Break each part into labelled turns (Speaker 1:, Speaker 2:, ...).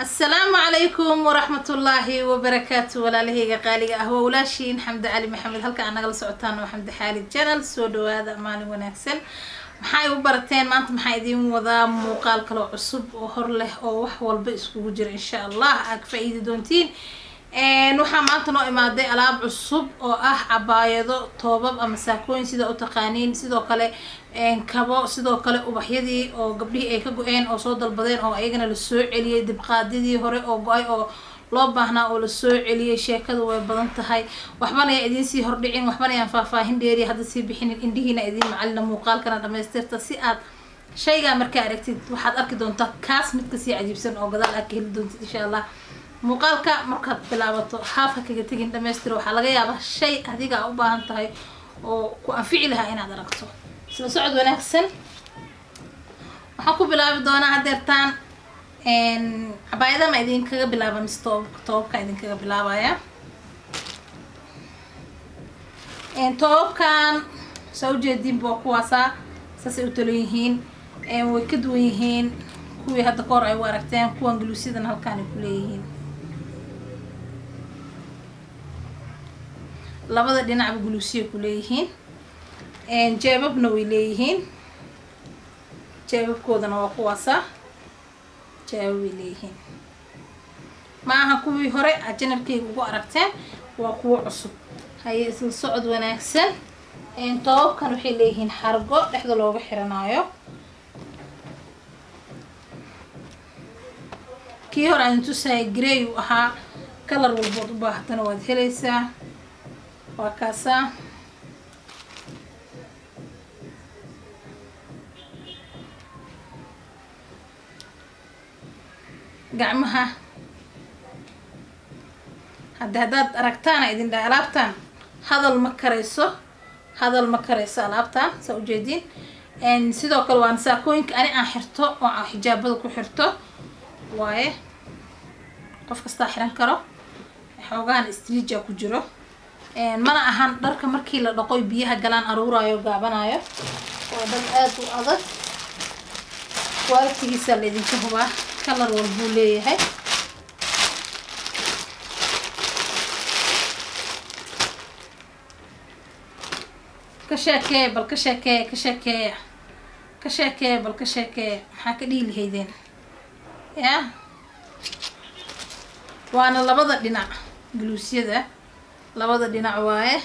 Speaker 1: Asalaamu calaykum waraxmatullaahi wabarakaatu. Walaalahayga qaaliga ah, waa walaashiin Xamdi Cali Maxamed. Halka aad nagala socotaan waa Xamdi Xaalid Channel. Soo dhawaada, maalin wanaagsan. Maxaa igu barateen maanta? Maxaa idiin wadaa? Muuqaal kaloo cusub oo hor leh oo wax walba iskugu jira, insha Allah aad ka faa-iidi doontiin. Waxaa maanta noo imaaday alaab cusub oo ah cabaayado, toobab ama saakooyin sida u taqaaniin, sidoo kale kabo, sidoo kale ubaxyadii oo gabdhihii ay ka go-een oo soo dalbadeen oo ayagana lasoo celiyey, dibqaadidii hore oo go-ay oo loo baahnaa oo lasoo celiyey. Sheekadu way badan tahay, waxbana yaa idiin sii hordhicin, waxbana yaan faahfaahin dheeriya hadda sii bixinin. Indhihiina idiin macalina, muuqaalkana dhamaystirta si aad shaygaa markaa aragtid. Waxaad arki doontaa kaas mid kasii cajiibsan oo gadaal aad ka heli doontid, insha Allah. Muuqaalka markaad bilaabato haaf ha kaga tegin, dhamaystiro. Waxaa laga yaabaa shay adiga u baahan tahay oo ku anfici lahaa inaad aragto. Isla socod wanaagsan. Waxaan ku bilaabi doonaa hadeertaan cabaayada. Ma idinkaga bilaaba mise toobabka idinkaga bilaabaya? Toobabkan saa ujeediinba waa kuwaasaa, saasay u talan yihiin, way ka duwan yihiin kuwii hadda ka hor ay u aragteen. Kuwan galuusyadan halkaan ay ku leeyihiin, labada dhinacba guluusiyay ku leeyihiin, jeebabna way leeyihiin. Jeebabkoodana waa kuwaasaa, jeebab way leeyihiin. Ma aha kuwii hore aad channelkayga ugu aragteen, waa kuwo cusub. Haye, isla socod wanaagsan. Toobabkan waxay leeyihiin xargo dhexda looga xiranaayo. Kii hore aan tusaya grey uu ahaa, kalar walbood u baahatana waad helaysaa. Waa kaasaa. Gacmaha hadda haddaad aragtaana idin dhaha, alaabtan hadal ma karayso, hadal ma karayso alaabtan, saa ujeediin. Sidoo kale waana saakooyinka ani aan xirto oo aan xijaabada ku xirto waaye. Qof kastaa xiran karo, xoogahan stretch ku jiro. Mana ahan dharka markii la dhaqoy biyaha galaan aruuraayo, gaabanayo. Waa dhar aada u adag, qualitygiisa la idinka hubaa. Kalar walbuu leeyahay. Ka sheekeeya bal, ka sheekeeya, ka sheekeeya, ka sheekeeya bal, ka sheekeeya. Maxaa ka dhihi lahaydeen? Ya, waana labada dhinac, guluusyada labada dhinac waaye.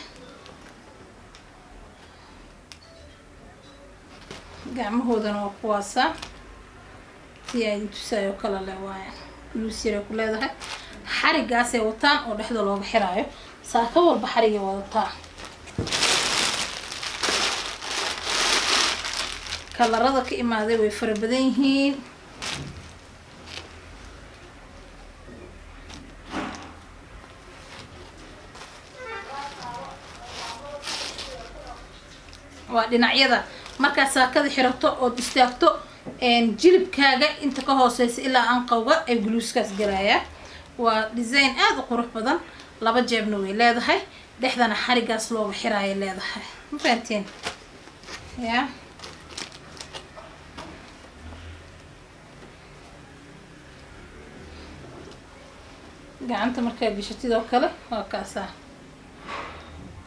Speaker 1: Gacmahoodana waa kuwaasa, si aa idin tusaayo kala le waaye. Guluus yaray ku leedahay, xarigaasay wataan oo dhexda looga xiraayo. Saaka walba xarigay wadataa. Kalarada ka imaaday way fara badan yihiin. Waa dhinacyada markaad saakada xirato ood istaagto, jilibkaaga inta ka hooseysa ilaa anqawga ay guluuskaas galayaa. Waa design aada u qurux badan. Laba jeebna way leedahay, dhexdana xarigaas looga xiraayay leedahay. Ma fahanteen? Ya, gacanta markaa gashatid oo kale waa kaasaa.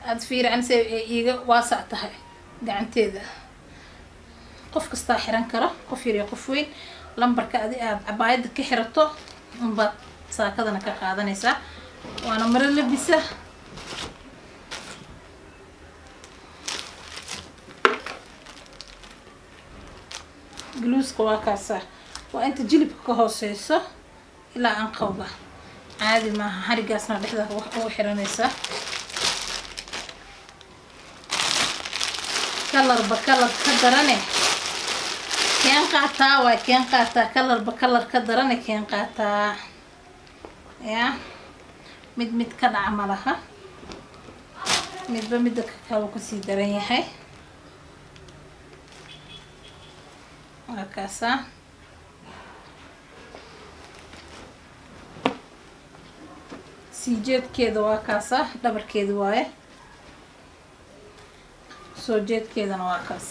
Speaker 1: Aada fiican se ay iiga waasac tahay gacanteeda. Qof kastaa xiran karo, qof yar iyo qof weyn. Lambarka adi aada cabaayada ka xirato unbaad saakadana ka qaadanaysaa. Waana maro labisa. Guluuska waa kaasa, waa inta jilibka ka hooseyso ilaa anqawga. Caadi maaha. Xarigaasna dhexda ugu xiranaysaa. Kalarba kalar ka darane keen qaataa, waa keen qaataa. Kalarba kalar ka darane keen qaataa. Ya, mid mid ka dhaca ma laha, midba midda ka kasii daran yahay. Waa kaasaa. Sii jeedkeeda waa kaasa, dhabarkeeda waaye, soo jeedkeedana waa kaas.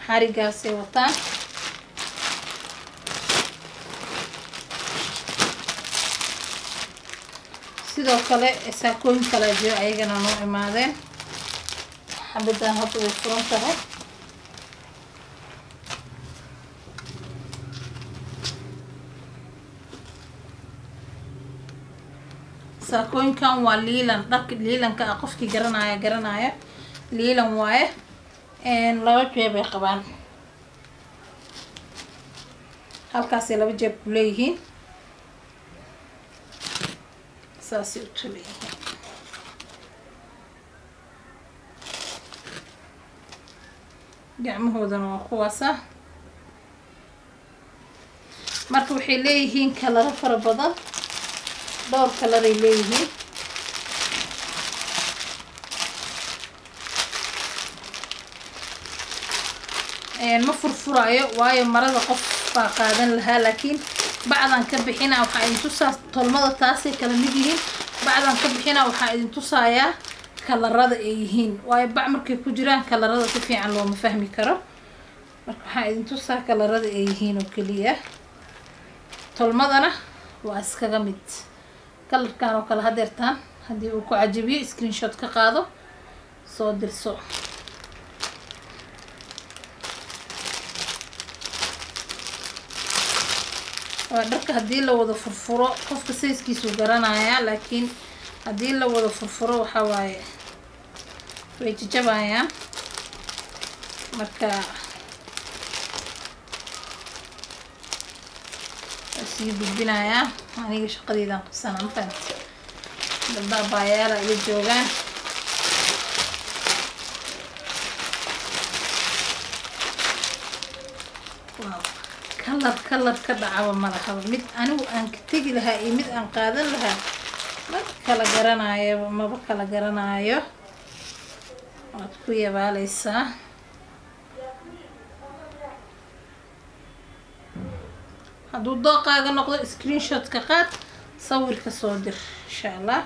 Speaker 1: Xarigaasay wataan. Sidoo kale saakooyin kala jiro ayagana noo imaadeen. Xabadan hadda way furan tahay. Saakooyinkan waa liilan, dharka liilanka ah, qofkii garanaya garanaya liilan waaye. Laba jeeb ay qabaan, halkaasay laba jeeb ku leeyihiin, saasay u tuleyihiin. Gacmahoodana waa kuwaasa. Marka waxay leeyihiin kalaro fara badan, dhowr kalaray leeyihiin. Ma furfuraayo waayo marada qof baa qaadan lahaa, laakiin bacdan ka bixina waxaa idin tusaa tolmada taasay kala mid yihiin. Bacdan ka bixina waxaa idin tusayaa kalarada ay yihiin, waayo bac markay ku jiraan kalarada si fiican looma fahmi karo. Marka waxaa idin tusaa kalarada ay yihiin oo keliya. Tolmadana waa iskaga mid kalarkan oo kale. Hadeertaan haddii uu ku cajabiyo screenshot ka qaado, soo dirso. Waa dharka haddii la wada furfuro qofka sayskiisuu garanayaa, laakiin haddii la wada furfuro waxaa waaye way jajabayaan. Marka waa sii gudbinayaa, aniga shaqadeydaan qabsanaa, ma fahamti? Gabdha abaayaala ila joogaan. Wow, kalar kalar ka dhacaba ma lahaba. Mid anigu aan ka tegi lahaa iyo mid aan qaadan lahaa ma kala garanayo, maba kala garanayo. Waad ku yabaaleysaa. Hadduu dooqaaga noqdo screenshot ka qaad, sawirka soo dir, insha Allah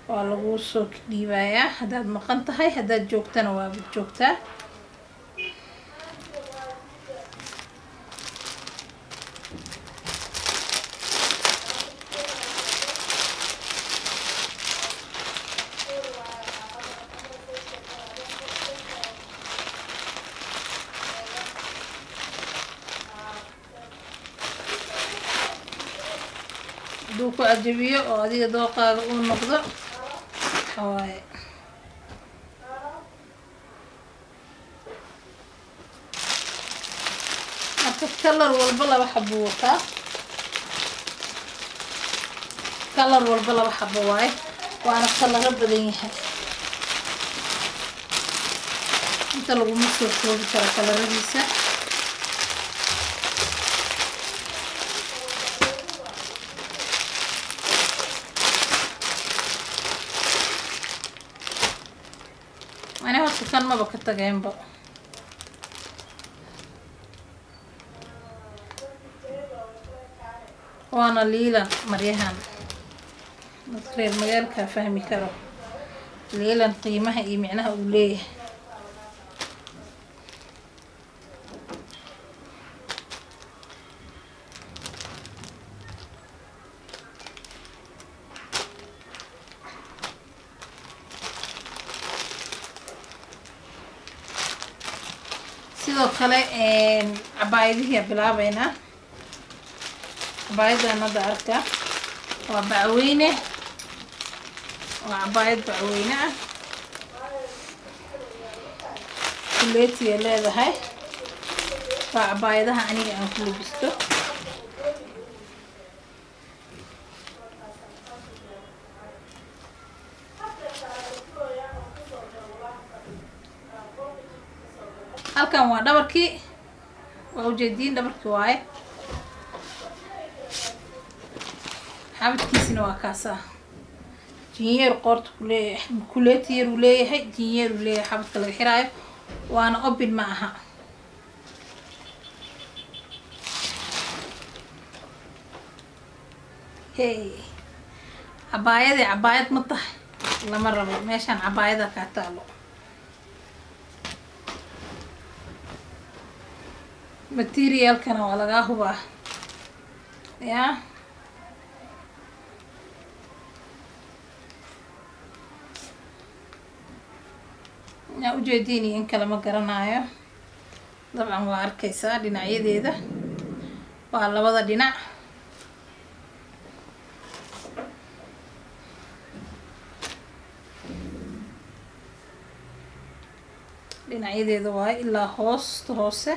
Speaker 1: waa laguu soo dhiibayaa haddaad maqan tahay. Haddaad joogtana waaba joogtaa. Hadduu ku cajabiyo oo adiga dooqaaga uu noqdo waxa waaye marka kalar walba laba xabo wataa, kalar walba laba xabo waaye, waana kalaro badan yahay, inta laguma soo koobi karo kalaradiisa. Ani horta kan maba ka tageenba. Waana liilan maryahan, dadka reer magaalkaa fahmi karo liilan qiimaha iyo micnaha uu leeyahay. Sidoo kale cabaayadihii bilaabeynaa. Cabaayadan hadda arka waa bacweyne, waa cabaayad bacweyne ah, kuleetiya leedahay. Waa cabaayadaha aniga aan ku labisto. Halkan waa dhabarkii, waa ujeediin dhabarkii waaye, xabadkiisina waa kaasaa. Jinyeer qoorta kuleeyahay, kuleeti yar uu leeyahay, jinyeer uu leeyahay xabadka laga xiraayo, waana obin ma aha. Hey, cabaayadii cabaayad ma tahay, lama rabo meeshaan cabaayada kaa taalo. Materialkana waa lagaa hubaa. Yaa yaa ujeediin in kale ma garanayo. Dabcan waa arkaysaa dhinacyadeeda, waa labada dhinac. Dhinacyadeeda waaye ilaa hoosta hoose.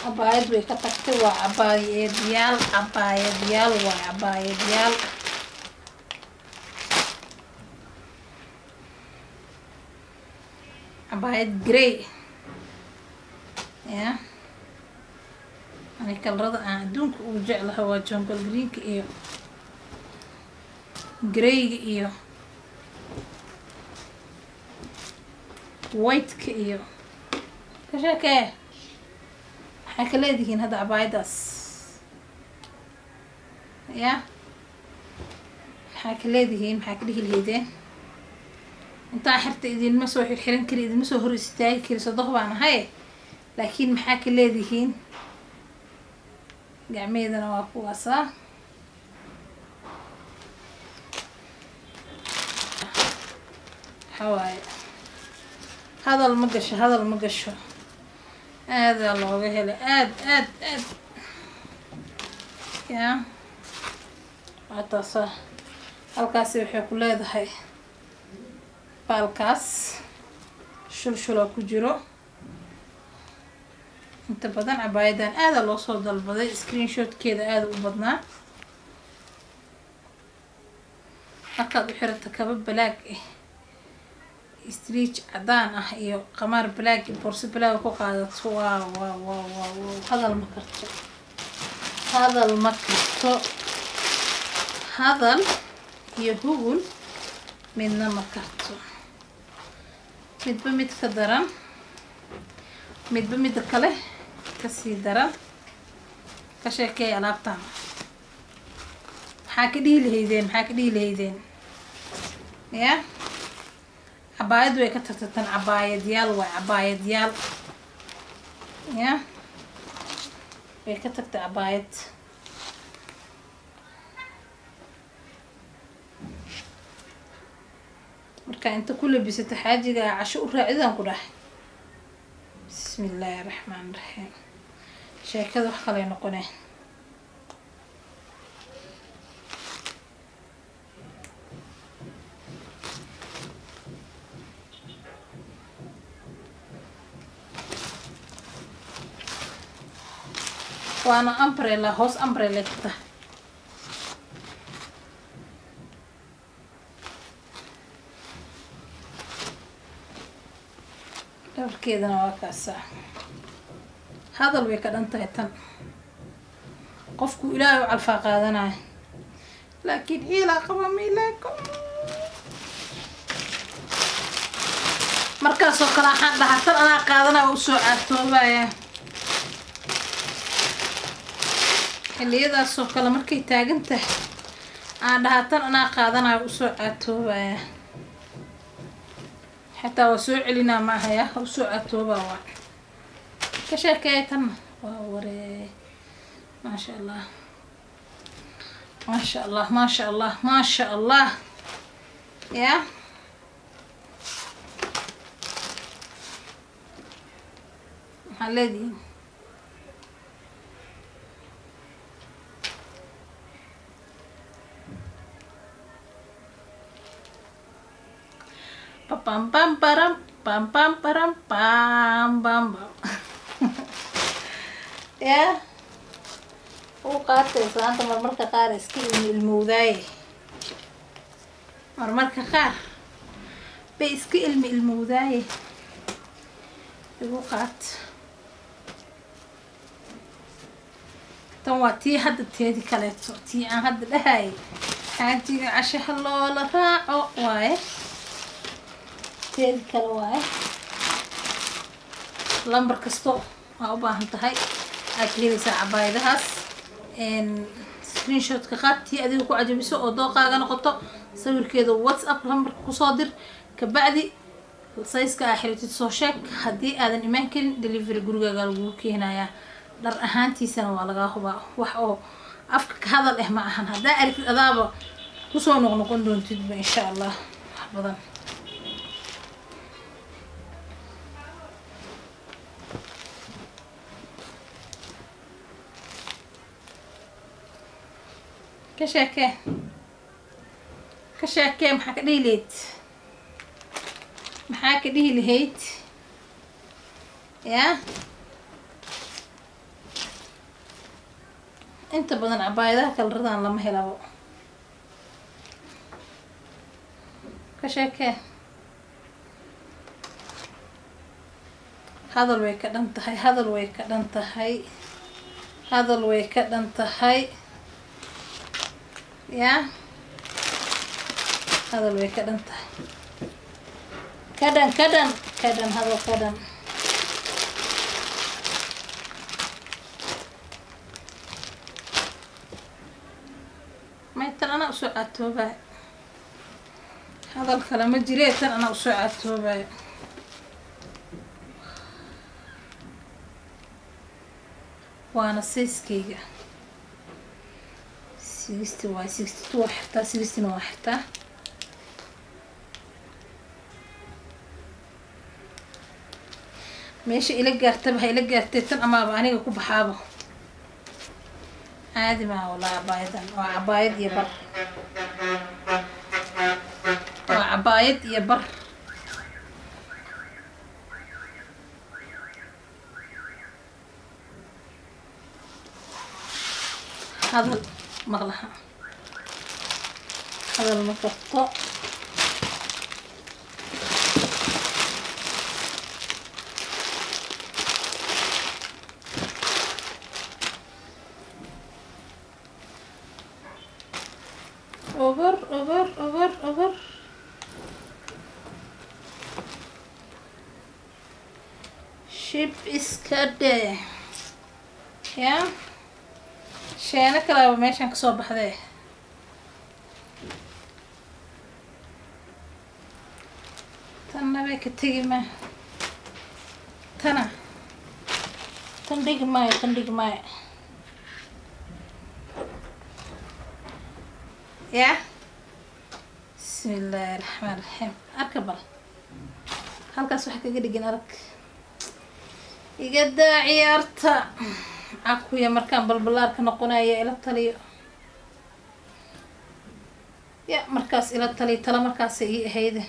Speaker 1: Cabaayad way ka tagtay, waa cabaayadyaal, cabaayadyaal waa cabaayadyaal. Cabaayad grey ya, ani kalarada aan adduunka ugu jeclahay waa jungle greenka iyo greyga iyo whiteka iyo ka sheekee. Maxay ka leedihiin hadda cabaayadaas? Ya, maxaa ka leedihiin? Maxaa ka dhihi lahaydeen? Intaa xirta idinma soo xirxiran kari, idinma soo hor istaagi kari, sodoh baan ahay, laakiin maxaa ka leedihiin? Gacmeedana waa kuwaasaa. Waxaa waaye hadal ma gasho, hadal ma gasho. Aadaa looga helay, aad aad aad. Ya, waa taasa. Halkaasi waxay ku leedahay baalkaas shulshula ku jiro. Inta badan cabaayadan aada loo soo dalbaday, screenshotkeeda aada u badnaa. Markaad u xirata kaba balaag ah, streech cadaan ah iyo qamaar balaag iyo boorso balaag ku qaadato, waa waa waa waa waa hadal ma karto, hadal ma karto, hadal iyo hugul midna ma karto. Midba mid ka daran, midba midda kale kasii daran. Ka sheekeey alaabtan, maxaa ka dhihi lahaydeen? Maxaa ka dhihi lahaydeen? Ya, cabaayad way ka tartatan, cabaayadyaal waay, cabaayadyaal. Ya, way ka tagtay cabaayad. Markaa inta ku labisata xaajiga casho u raacidaan ku dhahay, bismi illaahi raxmaan raxiim, sheekada wax kalay noqoneen. Waana umbrella, hoos umbrella ka tahay. Dhabarkeedana waa kaasaa. Hadal way ka dhan tahay tan. Qofku ilaahay u calfaa qaadanaya, laakiin ciilaa qaba miilaako. Markaasoo kale waxaan dhahaa tan anaa qaadanaya, usoo caatoobaya. Xilliyadaasoo kale markay taagan tahay aan dhahaa tan anaa qaadanaya, usoo caatoobaya. Xataa waa soo celinaa maahaya, usoo caatoobaa. Waa ka sheekeeya tanna, waa waree. Maasha allah, maasha allah, maasha allah, maasha allah. Ya, maxaa leedihiin? Pam pam param pam pam param pam pam pam. Ya, u qaatay islaanta marmarka qaar iska ilmi ilmowdaaye, marmarka qaar bay iska ilmi ilmowdaaye. Igu qaat tan, waa tii hadda teedi kaleeto, tii aan hadda dhahayay xaajiga cashaha loola raaco waaye, teedi kale waaye. Lambar kasto waa u baahan tahay aad ka helaysaa cabaayadahaas. Screenshot ka qaad tii adiga ku cajabiso oo dooqaaga noqoto, sawirkeeda WhatsApp lambarka kusoo dir. Kabacdi size-ka aa xiratid soo sheeg. Haddii aadan imaan karin, delivery gurigaaga lagugu keenayaa. Dhar ahaantiisana waa lagaa hubaa, wax oo afka ka hadal eh ma ahan. Haddaa aragtid adaaba kusoo noqnoqon doontidba insha Allah wax badan. Ka sheekee, ka sheekee, maxaa ka dhihi lahayd? Maxaa ka dhihi lahayd? Ya, inta badan cabaayadaha kalaradan lama helabo. Ka sheekee, hadal way ka dhan tahay, hadal way ka dhan tahay, hadal way ka dhan tahay. Ya, hadal way ka dhan tahay, ka dhan, ka dhan, ka dhan, hadal ka dhan. May, tan anaa usoo caatoobay, hadal kale ma jiree, tan anaa usoo caatoobay. Waana size-keyga 60 waay, 62 waa xirtaa, 60-na waa xirtaa. Meesha ila gaartaba ha ila gaartay, tan amaaba aniga ku baxaaba. Caadi maa walaa. Cabaayadan waa cabaayad iyo bar, waa cabaayad iyo bar. Hadal maqlaha, hadal ma karto. Over, over, over, over. Shib iska dheh. Ya, sheeno kalaaba meeshaan kasoo baxdee. Tanna bay ka tegi ma, tana tan dhigi maayo, tan dhigi maayo. Ya, bismi illaahi raxmaan raxiim. Arka bal halkaas waxa kaga dhigin. Arag, iga daa ciyaarta cakuya. Markaan balbalaarka noqonaya ila taliyo. Ya, markaas ila taliyo, tala markaasay ii ahayde.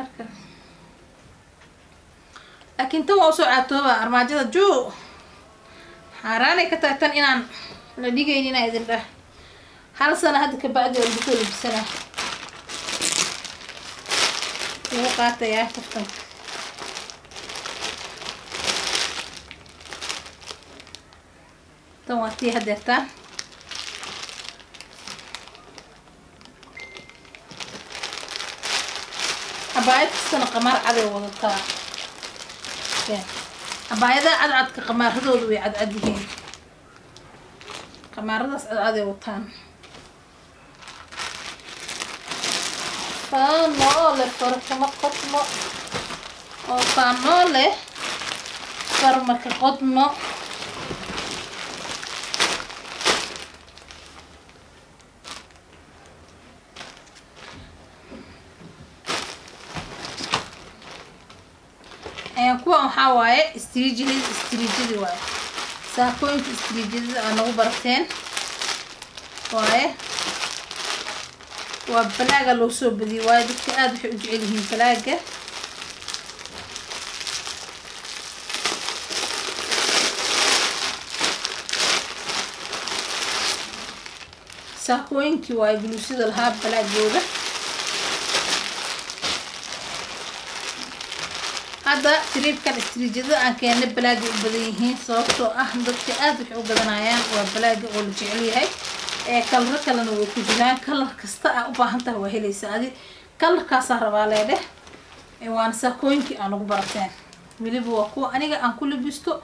Speaker 1: Arka, laakiin tan waa usoo caatooba. Armaajada juu xaaraanay ka tahay tan inaan la dhigaynin inaa idin dhah. Hal sana hadda kabacdi oo lagu soo labisana lagu qaatayaa kaftanka. Tan waa tii hadeertaa. Cabaayad kastana qamaar caday wadataa. Cabaayadaha cadcadka qamaaradoodu way cadcad yihiin, qamaaradaas cadcaday wataan. Faanoole farkama qodno, oo faanoole farmaka qodno. Kuwan waxaa waaye istriijidii, istriijidii waaye, saakooyinka istriijidada aa nagu barateen waaye. Waa balaaga loo soo badiyey, waayo dadka aada waxay u jecel yihiin balaaga. Saakooyinkii waaye guluusyada lahaa balaagooda. Hadda tribkan istriijada aan keenay balaaga u badan yihiin, sababtoo ah dadka aada waxay u gadanayaan waa balaaga oo la jecel yahay. Ee kalaro kalena way ku jiraan. Kalar kasta aa u baahan tahay waa helaysa adi, kalarkaasaa rabaa leedheh. Waana saakooyinkii aan ugu barateen. Weliba waa kuwa aniga aan ku labisto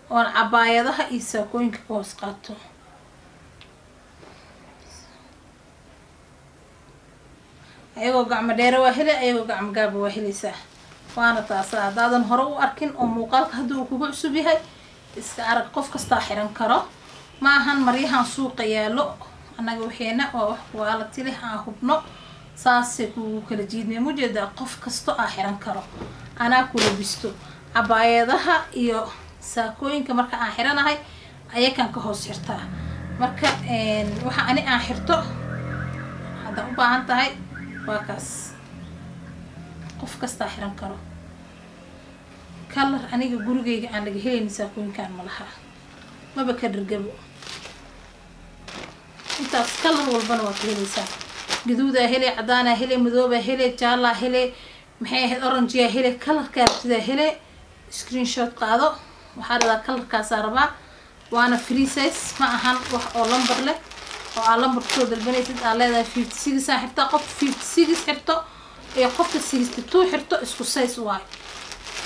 Speaker 1: oon cabaayadaha iyo saakooyinka ka hoos qaato. Ayagoo gacmo dheere waa hele, ayagoo gacmo gaaba waa helaysaa. Waana taasa haddaadan hore u arkin oo muuqaalka haddii uu kugu cusub yahay, iska arag, qof kastaa xiran karo. Ma ahan maryahan suuqa yaalo, annaga waxeena waa wax quality leh aan hubno, saasay kugu kala jiidmay. Mujeedaa, qof kasto aa xiran karo, anaa kula bisto. Cabaayadaha iyo saakooyinka marka aan xiranahay ayakaan ka hoos xirtaa. Marka waxa ani aan xirto haddaa u baahan tahay, waa kaas, qof kastaa xiran karo. Color aniga gurigayga aan laga helaynin saakooyinkan ma laha, maba ka dhargabo. Intaas color walbana waa ka helaysaa: gaduudaa hele, cadaanaa hele, madoobaa hele, jaalaa hele, maxay ahayd, orangeyaa hele, colorkaa rabtidaa hele. Screenshot qaado, waxaa rabaa colorkaasaa rabaa. Waana free size, ma ahan wax oo lambar leh oo aa lambar kusoo dalbanaysid. Aa leedahay 56 aa xirtaa, qofka 56 xirto iyo qofka 62 xirto isku size waayo.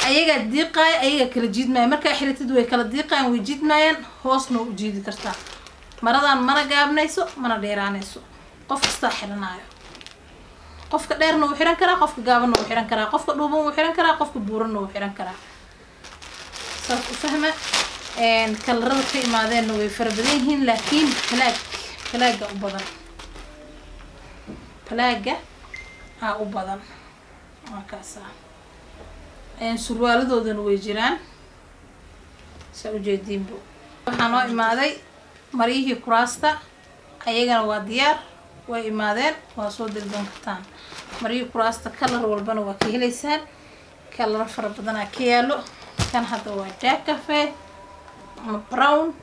Speaker 1: Ayagaa diiqaaya, ayagaa kala jiidmaya. Markaa xiratid way kala diiqayan, way jiidmayaan, hoosna waa u jiidi kartaa. Maradan mana gaabnayso mana dheeraanayso, qof kastaa xiranaayo. Qofka dheerna wuu xiran karaa, qofka gaabanna wuu xiran karaa, qofka dhuuban wuu xiran karaa, qofka buuranna wuu xiran karaa. Saas u fahma. Colorada ka imaadeenna way fara badan yihiin, laakiin black, blackga u badan, blackga aa u badan, waa kaasa. Surwaaladoodana way jiraan, saa ujeediinbo. Waxaa noo imaaday maryihii kuraasta, ayagana waa diyaar, way imaadeen, waa soo dalban kartaan. Maryihii kuraasta color walbana waa ka heleysaan, coloro fara badanaa ka yaalo. Kan hadda waa dark cafe ama brown.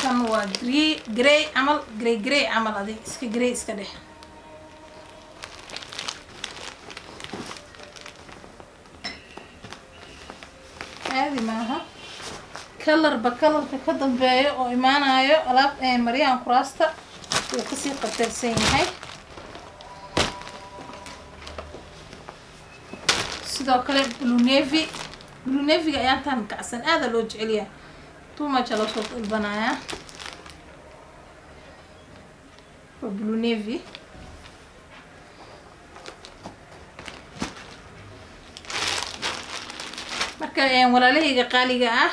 Speaker 1: Kan waa grey, grey camal, grey, grey camal, adig iska grey iska dheh. Caadi maaha, colorba colorka ka dambeeyo oo imaanayo alaab maryahan kuraasta wuu kasii qatarsan yahay. Sidoo kale blue navy, blue navyga ayaantaan kacsan, aada loo jecelyahay, too much loo soo dalbanayaa, waa blue navy. Marka walaalahayga qaaliga ah,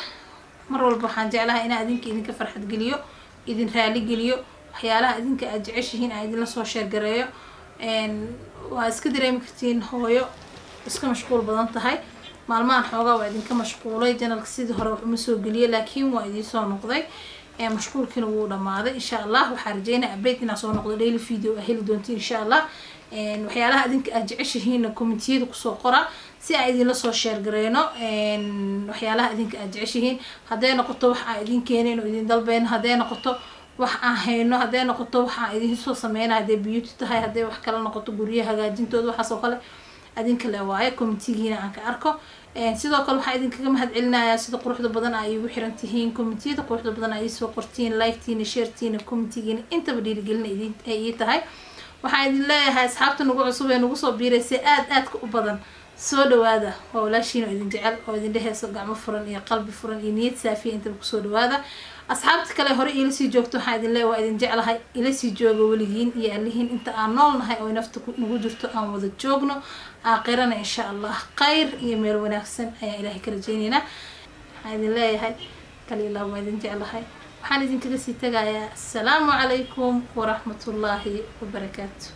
Speaker 1: mar walba waxaan jeclahay inaan idinka idinka farxad geliyo, idin raali geliyo, waxyaalaha idinka aad jeceshihiin aan idinla soo share gareeyo. Waa iska dareemi kartiin hooyo iska mashquul badan tahay. Maalmahan xoogaa waa idinka mashquulay, channelka sidii hore wax uma soo geliye, laakiin waa idiin soo noqday, mashquulkiina wuu dhamaaday. Insha Allah waxaa rajeynaya update inaa soo noqdo, daily video aa heli doonto insha Allah. Waxyaalaha idinka aad jeceshihiinna commentiyada kusoo qora si aan idinla soo share gareyno. Waxyaalaha idinka aad jeceshihiin, hadday noqoto wax aan idin keenayn oo idin dalbeyno, hadday noqoto wax aan hayno, hadday noqoto wax aan idin soo sameyna, hadday beauty tahay, hadday wax kala noqoto, guryaha hagaajintooda, waxaas oo kale adinka le waaye, commentigiina aan ka arko. Sidoo kale waxaan idinkaga mahad celinayaa sida quruxda badan aa iigu xiran tihiin, commentiyada quruxda badan aa iisoo qortiin, liketiina, sharetiina, commentigiina intaba dhiirigelina idin ay ii tahay. Waxaan idin leeyahay asxaabta nagu cusub ee nagu soo biiraysay aad aadka u badan, soo dhawaada. Waa walaashiin oo idin jecel oo idin dheheyso gacmo furan iyo qalbi furan iyo niyad saafiya intaba kusoo dhawaada. Asxaabta kale hore iila sii joogto, waxaan idin leeyahay waa idin jeclahay, ila sii jooga weligiin iyo allihiin. Inta aan nool nahay oo nafta nagu jirto aan wada joogno, aakhirana insha Allah khayr iyo meel wanaagsan ayaan Ilaahay ka rajeyneynaa. Waxaan idin leeyahay kaliilaa, waa idin jeclahay. Waxaan idinkaga sii tagayaa asalaamu calaykum waraxmatullaahi wabarakaatu.